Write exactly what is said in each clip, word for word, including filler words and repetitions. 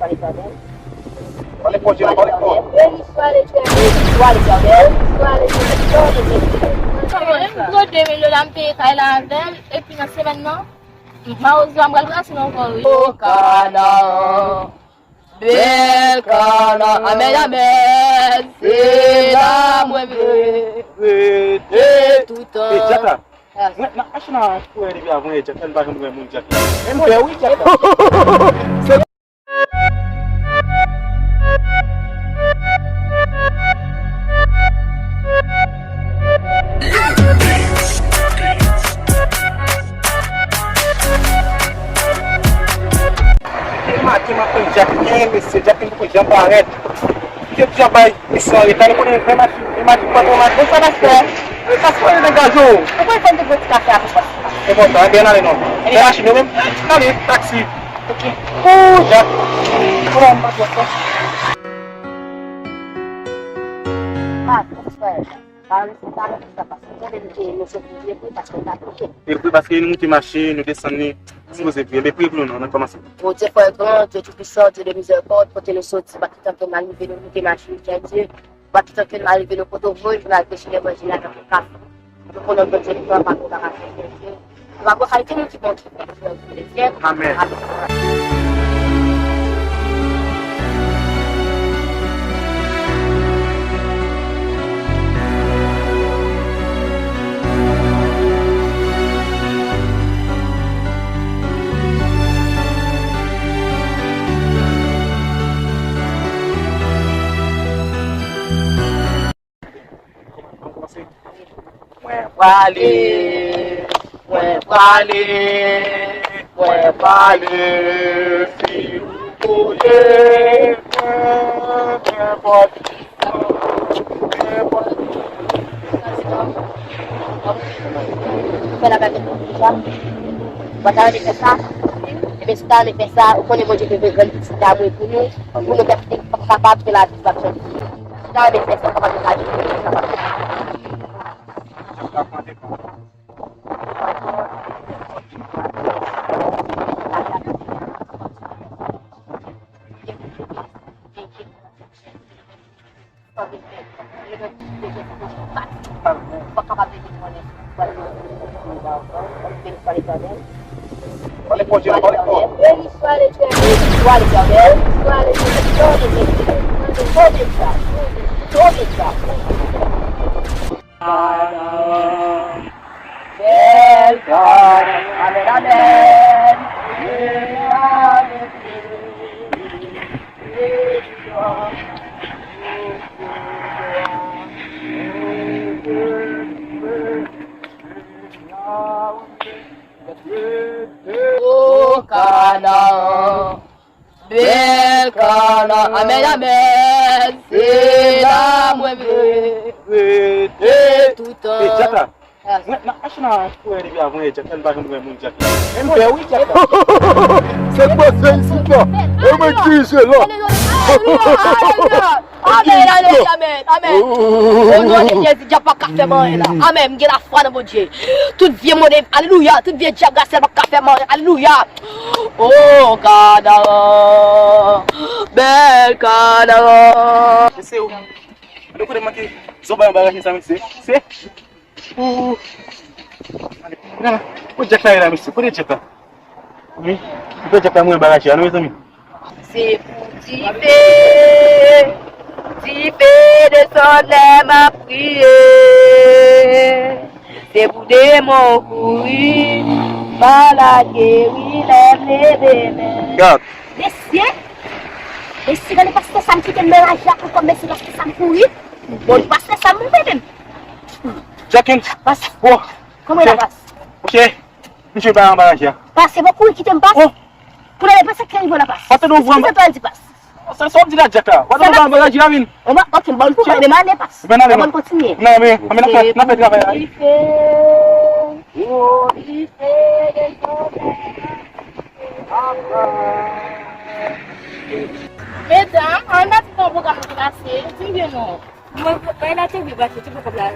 Pale fò, Jim, pale fò. Béni soit l'Éternel. Béni soit l'Éternel. Béni soit l'Éternel. M pran de mil dola, m peye kay la avè l, epi nan semèn nan, malorezman, m pral brase nan kò, wi. O Kana, bèl Kana, amèn, amèn, se la mwen vle rete toutan. E, Djaka, mwen, nan machin nan, kouri depi avan, e, Djaka, m pa janm wè moun, Djaka. Men m pè, wi, Djaka. Depi maten m ap tann Jacqueline, mesye, Jacqueline poko janm parèt. Misye deja bay misye an reta, nou konnen Grandmatin, Grandmatin pa twò maten, sa n ap fè? Sa se pa degaje w. Ou konn fè m te pran ti kafe a pou sa. Se bon sa, enben n ale non. Fè machin yo menm, n ale, taksi. Ok. Ooh, Jack. Ou la, m pa twò fè. Ah, frè. Pa rete talè pou sa, paske tande m te nou soti vye vre, paske m ta touche. E vre, paske nou moute machin, nou desann li, sipoze vre, men priye pou nou non, nan kòmanse. Bondye fò e gran, Dye toupisan, Dye de mizèrikòd, kote nou soti, pa kitan ke n al rive, nou moute machin, Bondye, pa kitan ke n al rive, nou kote w voye, pou n al preche levanjil la, nan tout kafou. Nou konnen Bondye li pran pa nou, pa ka fè Bondye. Nou pa gon kalite moun ki bon, ki fè Bondye. Amèn. Amèn. Mwen prale, mwen prale, mwen prale, si ou konnen, mwen, nenpòt ki sa, nenpòt ki sa. Fè la gade deja. Mwen ta renmen fè sa. Ebyen, si w ta renmen fè sa, ou konnen Bondye te voye grann pitit damou pou nou, pou nou kapab fè lavi pa chanm. Si w ta renmen fè sa, kòman nou ka jwenn sa? Bèl God. Amèn, amèn. O Kana, bèl Kana, amèn, amèn, se la mwen vle rete toutan. E, Djaka, mwen, nan machin nan, kouri depi avan, e, Djaka, m pa janm wè moun, Djaka. Men m pè, wi, Djaka. Se k pase isit la? E mwen dirije la. Alelouya, alelouya. Amèn, amèn, amèn, amèn. O non de Jezi, dyab pa ka fè m anyen la. Amèn, m gen lafwa nan Bondye. Tout vye mode, alelouya, tout vye dyab rasyal pa ka fè m anyen, alelouya. O Kana, bèl Kana. Mesye, ou, nou konnen manke zo bay anba raje sa, mesye. Se Ooh. Gade, gade, kote Djak la ye la, mesye? Kote Djak la? Wi, kote Djak la, mwen baraje a, non, mezanmi? Se pou dife, dife desann lè m ap priye. Se pou demon kouri, malad geri lè m leve men. Gad. Mesye, mesye, gade pastè Sam kite m nan raje a pou kòb, mesye, pastè Sam kouri. Bon, pastè Sam, mwen menm. Jackens. Pas. Bon. Kòman la, pas? Monchè, misye pa anba raje a. Pas, se bon, kouri kite m, pas. Oh. Pou la, pas, ki rive la, pas? Pas, nou vwè. Kisa l di, pas? Sa, sa w di la, Jack la? Wè, nou anba raje a, vin. Anba, ok, bon, pou mwen, demane, pas. Ben, ale, bon, kontinye. Non, men, men, n ap fè, n ap fè travay la, wi. Medam, an n ap fè yon pwogram ki pase, di m byen non. Mwen, mwen la te vle pase, ti pwogram la.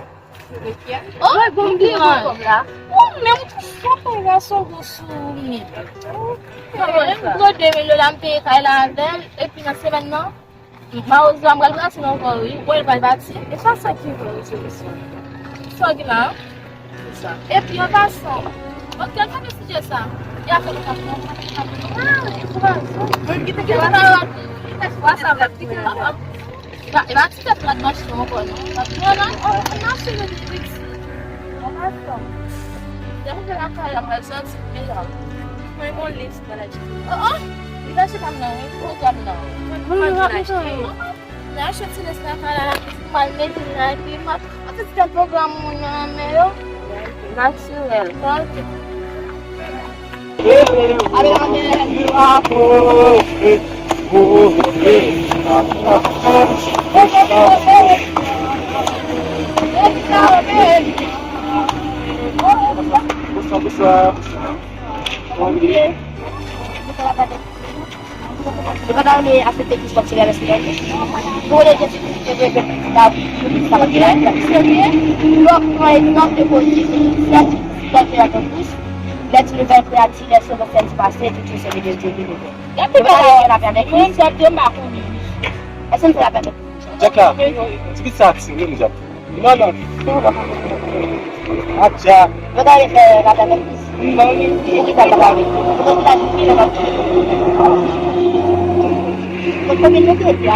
Oh, bon, m bliye kòb la. Oh, men ou tou fò, gason, gwo sou ou, men. Mwen menm, gwo de mil dola m peye kay la avè l, epi nan semèn nan, malorezman, m pral ranse nan kò, wi. Wè, l pral pati. E pa sa ki vre, wi, se mesye. Sa w gen la, an? Se sa. Epi, an pasan, ok, gade sijè sa. E afè nou t ap pran, nou t ap pran. Ah, e pou rason. Mwen kite ke WhatsApp. Kite WhatsApp la, kite WhatsApp. E pa, e pa ti tèt la k mache ankò, non. Pran nan, on, on mache nan Netflix. On mache. Depi ke lakay la, mwen santi meyè. Mwen yon lis nan Netflix. Oh, oh! Li pa chita m nan, wi. Pwogram nan. Mwen pa vin achte. Mwen achte ti lis lakay la, la, m al mete l la, epi m ap, ap fè ti tèt pwogram moun nan men yo. Natirèl. Ok. Bonsoir, bonsoir. Bonsoir. Yo pa ta renmen aksepte kous kòk sou lè lè sou lè. Pou lè Jezi Kris te vle fè la pou sa pa te la. Lòk pran egzanp de Kozi, sèt, sèt, sèt, sèt, lè ti nouvèl kreyati, lè sou lè sèl pase, tout se de Dye ki nouvèl. Yo pa ta renmen fè lapè avèk li. Èske n fè lapè avèk li? Djak la, ti pitit sa atire m, Djak. Li malad. A Djak. Mwen ta vle fè lapè avèk li. Non, li, li, li ta pale. Mwen ta di ki lè m ap. Kot konbyen de tete a?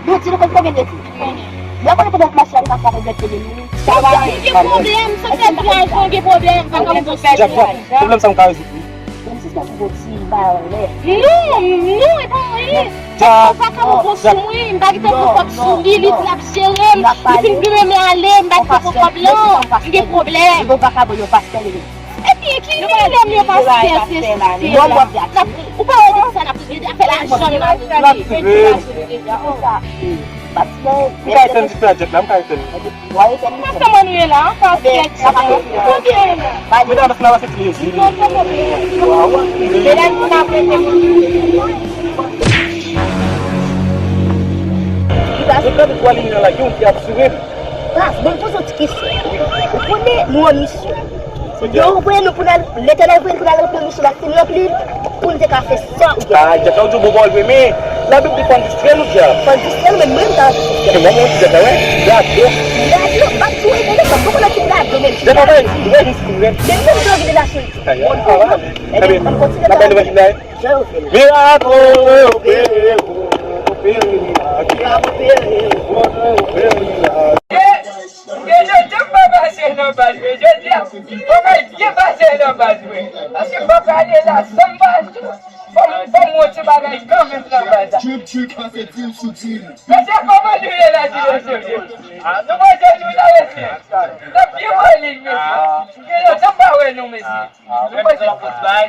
Nou di nou kot konbyen de tete. Mwen konnen pandan m ap mache a, li pa ka regrèt de nou. Sa va. Li gen pwoblèm, se fè plaj, mwen gen pwoblèm, pa ka mwen fè plaj. Djak, Djak, pwoblèm sa m ka rezoud, wi. Menm si se pou ti ba anlè. Non, non, e pa anyen. Djak. Ou pa ka pran kòb sou mwen, m pa gentan pran kòb sou li, li di l ap jere m, li fin bliye men ale, m pa gentan pran kòb lan, m gen pwoblèm. Bon, vakabon, yon pastè, li. Epi, ki li menm yon pastè, se, se, ou pa wè depi sa n ap rete, afè lajan n ap rete. Pastè, m ka etenn ti pè a, Djak la, m ka etenn. Pastè mwen nou ye la, pastè. Medam, èske n ap aksepte Jezi? Li pa se kòm twa limyè la, gen youn ki ap swiv. Pas, bon, poze yon ti kesyon. Ou konnen nou an misyon. Yo voye nou pou n al, Letènèl voye nou pou n al ranpli misyon la, si n ranpli l, pou n te ka fè sa ou gen. Ah, Djak la, ou di yon bon pawòl vre, men Labib di fò n distrè nou, Djak. Fò n distrè nou, men mwen, m ta distrè. Mwen, mwen, Djak la, wè, rado. Rado, m ap di w, e, tande, m poko nan ti rado, menm. Djak la, wè, wè, jis kou, wè. Men mwen, m gen revelasyon. Bon, bon, ann kontinye travay. Jan yo fè l. Mirak opere, opere, mirak opere, opere, mirak. Gen de tan m pa pase nan baz, men jodi a, fò m al byen pase nan baz, wi. Paske fò m ale la, san m pa, fò m, fò m wè ti bagay kanmenm nan baz la. Tchip, tchip, pase dil sou dil. Mesye, kòman nou ye la, di mesye? Nou poze nou la, mesye. N ap byen pale, mesye. Gen lontan m pa wè nou, mesye. Nou poze.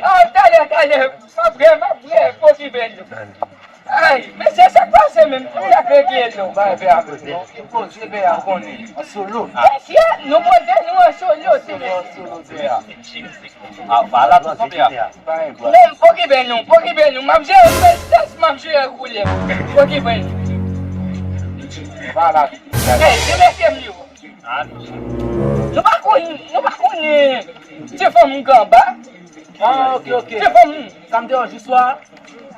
Ah, talè, talè. M ap prè, m ap prè, pokipe nou. Ay, mesye, sa k pase menm? Sa k regle nou? Bay pè a poze. Poze pè a, ou konnen. An solo. Mesye, nou poze nou an solo, ti mesye. An solo pè a. Ah, pa la, tonton pè a. Non, pokipe nou, pokipe nou. M ap jere prestans, m ap jere koulè. Pokipe nou. Pa la. Ey, ti mesye m yo. Nou pa konn, nou pa konnen ti fanm ganba. Ah, ok, ok. Ti fanm. Sa m te an jiswa.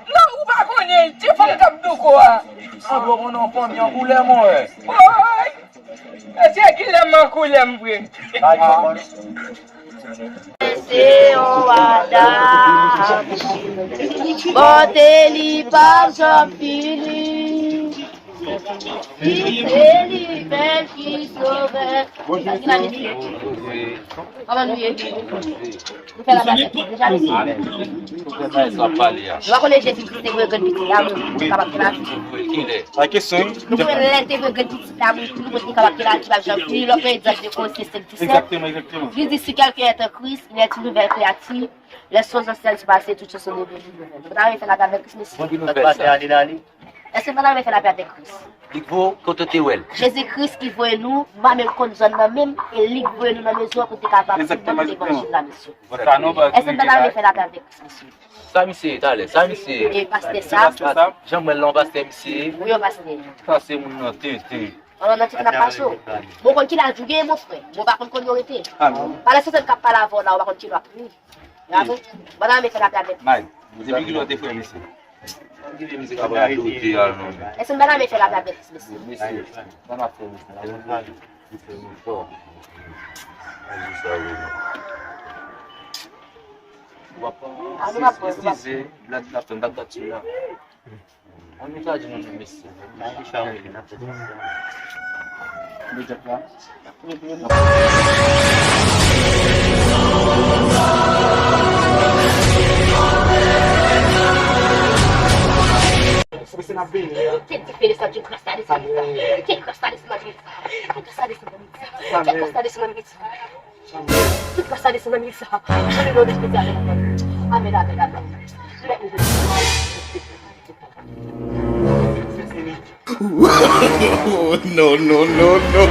Non, ou pa konnen ti fanm k ap douko a. An gwo, mon non, fanmi an koulè, mon wè. Woy! Mesye, kilè m an koulè m vre. Se yon adapte. Bòte li pa janm fini. Li se li menm ki sovè. Kòman nou ye? Nou fè la pase deja, mesye. Nou pa konnen Jezi Kris te voye grenn pitit la, moun pou te kapab gen lavi. Nou konnen lè l te voye grenn pitit la, moun pou te kapab gen lavi, ki p ap janm fini. Lòt mwen egzanp de Korinten sèt, disèt. Li di, si quelqu'un est en Christ, il est une nouvelle créature. Les choses anciennes sont passées, toutes choses sont devenues nouvelles. Nou pa ta renmen fè lapè avèk Kris, mesye. Èske nou pa ta renmen fè lapè avèk Kris? Li k voye w kote w te wè l. Jezi Kris ki voye nou, m pa menm konn zòn nan menm, e li k voye nou nan mezon an pou n te kapab vin nan levanjil la, mesye. Èske nou pa ta renmen fè lapè avèk Kris, mesye? Sa misye ye talè, sa misye ye? E pastè sa. Jan m wè l lan, pastè misye ye. Wi, yon pastè. Sa se moun nan tenten. An nan ti kanap pa cho. Bon, konn ki laj ou gen, mon frè. Bon, pa konn konn yo rete. Pale se sèl k ap pale avè w la, ou pa konn ki lwa pri. Bravo. Bon, nan men fè lapè avèk. May, depi ki lè w te frè misye? Èske m pa nan men fè lapè avèk mesye? Mesye, sa n ap fè misye? W ap eskize, blad la fè m bat bat sou la. An nou ka di nou menm mesye. Medyak la. Ke diferans ant yon kras la desann sa? Ke kras la desann nan legliz sa? Ke kras la desann nan legliz sa? Ke kras la desann nan legliz sa? Tout kras la desann nan legliz sa. Alelouya, Espiritu Santo. Amèn, amèn, amèn. No, no, no, no.